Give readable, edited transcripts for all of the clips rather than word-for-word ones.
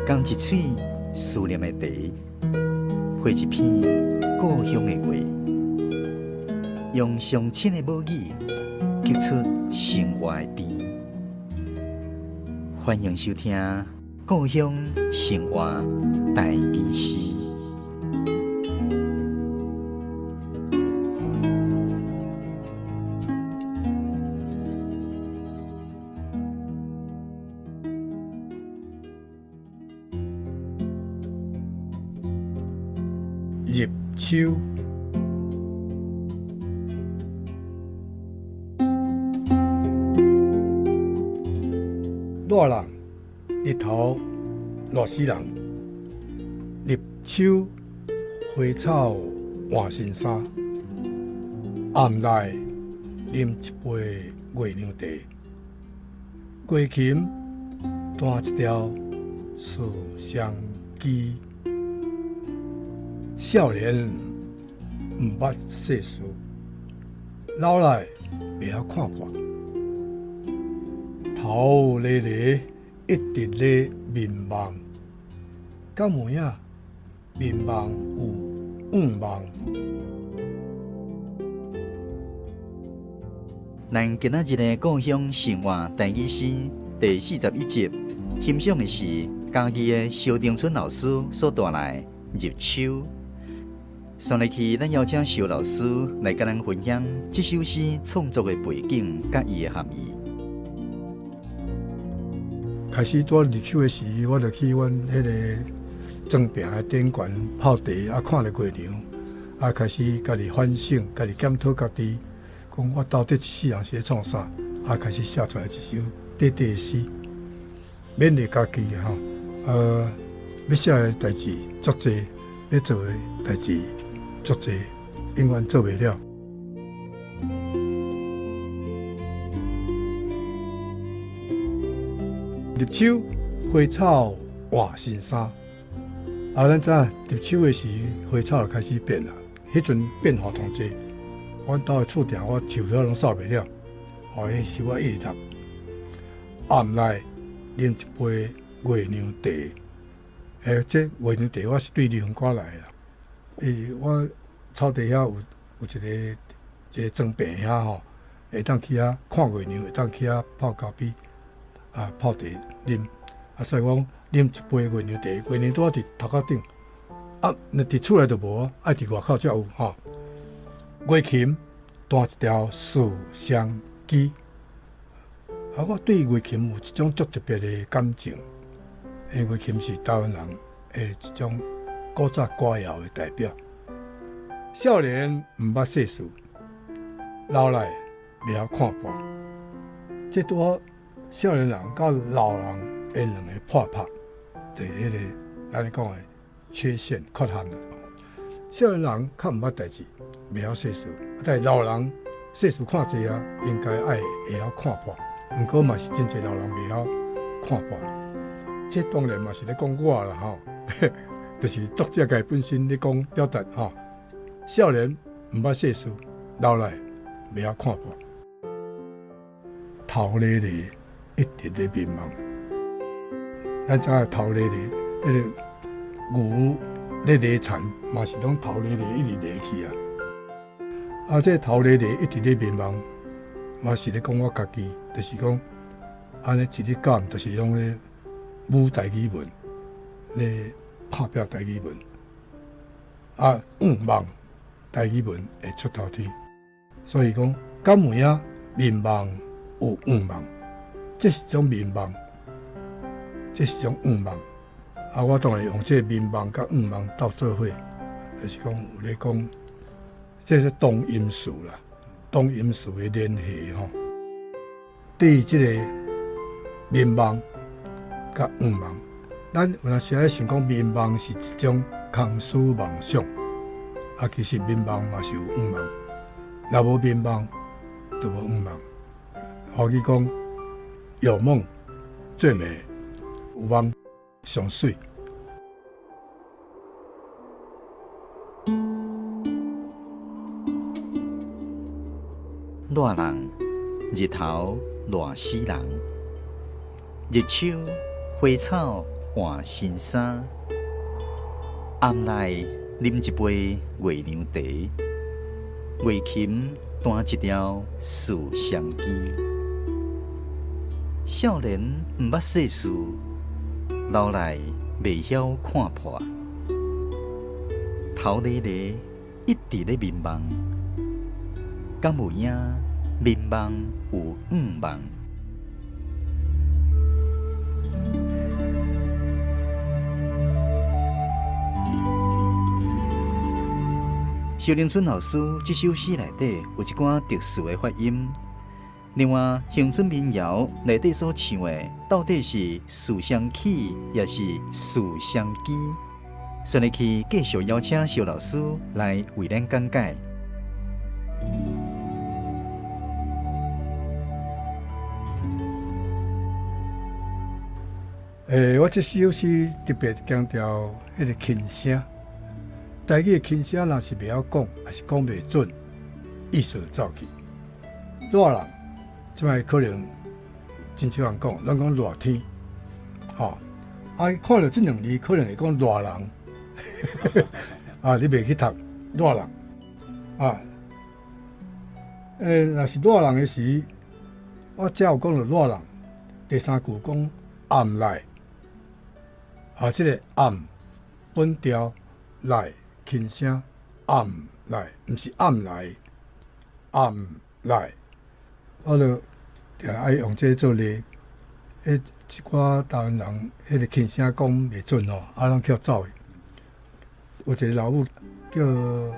仝一喙思念的茶，配一篇故鄉的話，用上親的母語，激出生活的甜。歡迎收聽《故鄉生活台語詩》。入秋，熱人，日頭熱死人。入秋，花草換新衫。暗內啉一杯月娘茶，月琴彈一調思相機。少年毋捌世事，老來袂曉看破。頭犁犁一直咧眠夢，敢有影眠夢有願望。咱今仔日的故鄉生活台語詩第41集，欣賞的是嘉義的蕭長春老師所帶來入秋。紲落去，咱邀請蕭老師來佮咱分享這首詩創作的背景佮伊的含義。開始拄入秋的時，我就去阮彼個莊坪的頂懸泡茶，啊，看著月娘，啊，開始家己反省，家己檢討家己，講我到底一世人是咧創啥？啊，開始寫出來一首短短的詩，勉勵家己吼，欲寫的代誌足濟，欲做的代誌足濟，永遠做袂了。入秋，花草換新衫。啊，咱知影入秋的時，花草就開始變啦。彼陣變化當濟，阮兜的厝埕，我樹葉攏掃袂了。哦，彼時我一直讀。暗內啉一杯月娘茶。欸，這月娘茶我是對離婚歌來的啦。伊我草地遐有有一个一个莊坪遐吼，會當去遐看月娘，會當去遐泡咖啡，啊泡茶啉。啊，所以講啉一杯月娘茶，月娘拄好佇頭殼頂，啊，若佇厝內就無啊，愛佇外口才有吼。月琴彈一調思相機，啊，我對月琴有一種足特別的感情。因為月琴是台灣人的一種古早歌謠的代表。少年毋捌世事，老來袂曉看破。這拄好少年人佮老人的兩個破拍，就是彼個咱咧講的缺陷、缺陷。少年人較毋捌代誌，袂曉世事，但是老人世事看濟啊，應該愛會曉看破。毋過嘛是真濟老人袂曉看破。這當然嘛是咧講我啦吼，就是作者家本身咧講表達吼。少年毋捌世事，老來袂曉看破。頭犁犁一直咧眠夢，咱知影頭犁犁，彼個牛咧犁田嘛是攏頭犁犁一直犁去啊。啊，這個頭犁犁一直咧眠夢，嘛是咧講我家己，就是講按呢一日到暗，就是攏咧舞台語文，咧拍拚台語文，啊，願望台語文會出頭天。所以講，敢有影眠夢有願望，這是種眠夢，這是種願望。啊，我當然用這個眠夢佮願望鬥做伙，就是講有咧講，這是同音詞啦，同音詞的聯繫吼。對於這個眠夢佮願望，咱有當時咧想講眠夢是一種空思妄想，啊，其實眠夢嘛是有願望，若無眠夢，就無願望。好比講，有夢最美，有夢上媠。熱人，日頭熱死人。入秋，花草換新衫，暗來啉一杯月娘茶，月琴彈一調思相機。少年毋捌世事，老來袂曉看破。頭犁犁一直咧眠夢，敢有影眠夢有五夢？蕭玲春老師這首詩內底有一寡特殊的發音。另外，鄉村民謠內底所唱的，到底是思相起，抑是思相機？順入去繼續邀請蕭老師來為咱講解。我這首詩特別強調彼个輕聲。台語的輕聲若是袂曉講，抑是講袂準，意思就走去。熱人，這擺可能真少人講，攏講熱天，吼。啊，看著這兩字可能會講熱人，啊，你袂去讀熱人，啊，若是熱人的時，我才有講著熱人。第三句講暗來，啊，這个暗本調來。輕聲暗來，毋是暗來，暗來，我就定愛用這个做例。彼一寡台灣人，彼个輕聲講袂準吼，啊，攏去走去。有一個老母叫𪜶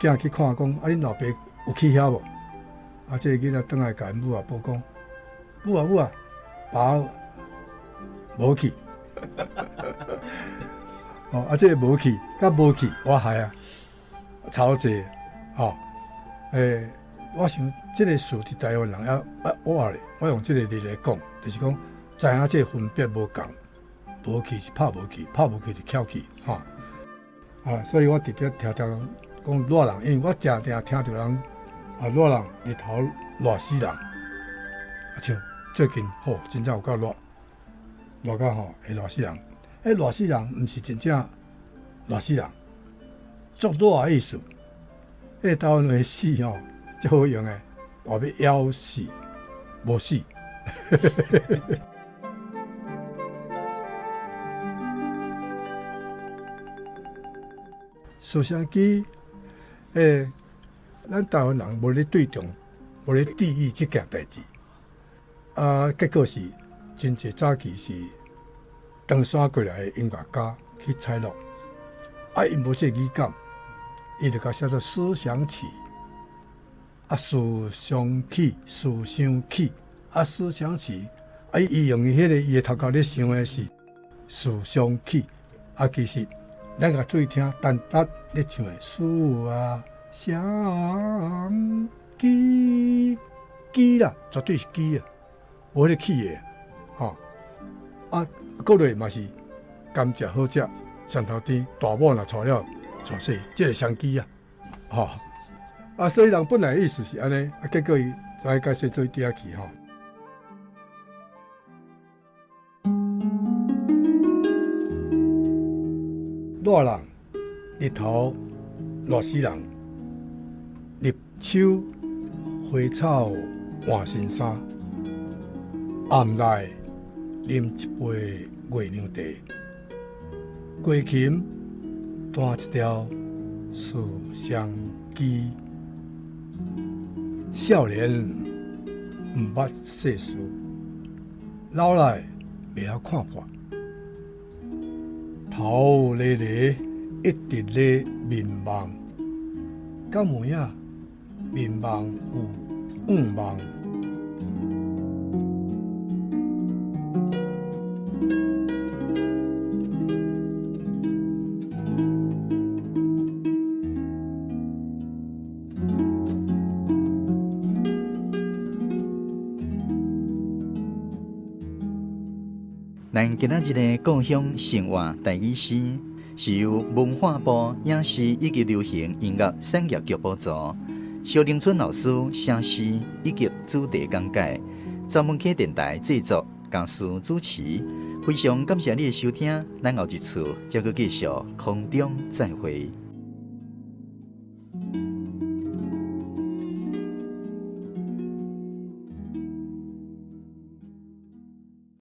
囝去看，講啊，恁老爸有去遐無？啊，這个囡仔轉來共𪜶母仔報講，母啊母啊，爸無去。哦，啊，這个無去，佮無去，我害啊，差好濟，吼，我想這个事佇台灣人猶我咧，我用這个例來講，就是講知影這个分別無仝，無去是拍無去，拍無去就翹去，吼，啊，所以我特別常常講熱人，因為我定定聽著人啊熱人日頭熱死人，啊像最近吼，真正有夠熱，熱到吼會熱死人。彼熱死人毋是真正熱死人，足熱的意思。彼台灣話死吼，足好用的，話欲枵死，無死。思相機，咱台灣人無咧對重，無咧注意這件代誌，啊，結果是真濟早期是。唐山過來的音樂家去採錄，啊，𪜶無這個語感，伊就共寫做思想起，啊，思想起，思想起，啊，思想起，啊，伊用伊彼个伊的頭殼咧想的是思想起，啊，其實咱共注意聽，單單咧唱的思啊想起，起啦，絕對是起啊，無彼个起的，吼，啊。閣落嘛是甘蔗好食，蒜頭甜，大某若娶了娶細，這个相機啊，吼啊，所以人本來意思是按呢，啊，結果伊就愛改寫做佇遐去吼。熱人日頭熱死人，入秋花草換新衫，暗來啉一杯月娘茶，過琴彈一調思相機，少年毋捌世事，老來袂曉看破，頭犁犁一直咧眠夢，敢有影眠夢有五夢？咱今仔日的故鄉生活台語詩，是由文化部影視以及流行音樂產業局補助，蕭玲春老師寫詩以及主題講解，曾文溪電台製作。家事主持，非常感謝你的收聽，咱後一次再閣繼續空中再會。